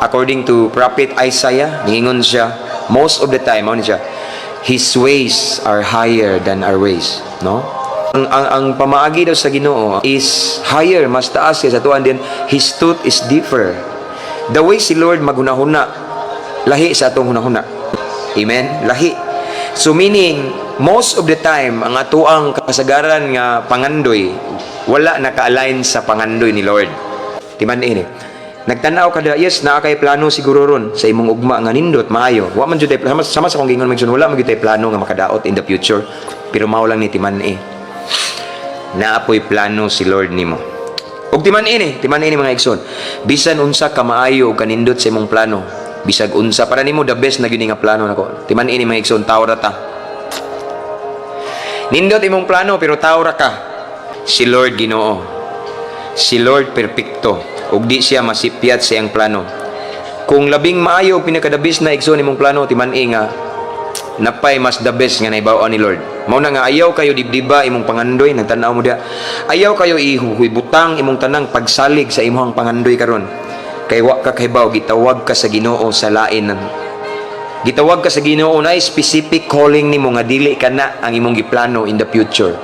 According to Prophet Isaiah, ningingon siya, most of the time, mao ni siya, His ways are higher than our ways, no? Ang pamaagi daw sa Ginoo is higher, mas taas kaysa atuan din. His truth is deeper. The way si Lord maghunahuna, lahi sa atong hunahuna. Amen? Lahi. So meaning, most of the time, ang atuang kasagaran nga pangandoy, wala naka-align sa pangandoy ni Lord. Timan ini. Nagtanaw ka da, yes, naa kay plano siguro ron sa imong ugma nga nindot, maayo. Wa man jud tay sama, sama sa akong gingon mga, wala man jud tay plano nga makadaot in the future. Pero mao lang ni, timan eh. Naa poy plano si Lord nimo. Ug timan ini, mga igsoon. Bisan unsa ka maayo ug kanindot sa imong plano, bisag unsa para nimo the best na gyud ni nga plano nako. Timan ini, mga igsoon, tawo ra ta. Nindot imong plano pero tawo ra ka. Si Lord Ginoo. Si Lord perpekto ug di siya masipyat sa iyang plano. Kung labing maayo ug pinaka the best na, igsoon, imong plano, timan-i nga napay mas the best nga naibaw ni Lord. Mao na nga ayaw kayo dibdiba imong pangandoy, nagtan-aw mo diha. Ayaw kayo ihubutang imong tanang pagsalig sa imong pangandoy karon. Kay wa ka kahibaw, gitawag ka sa Ginoo sa lain ng gitawag ka sa Ginoo na specific calling nimo nga dili kana ang imong giplano in the future.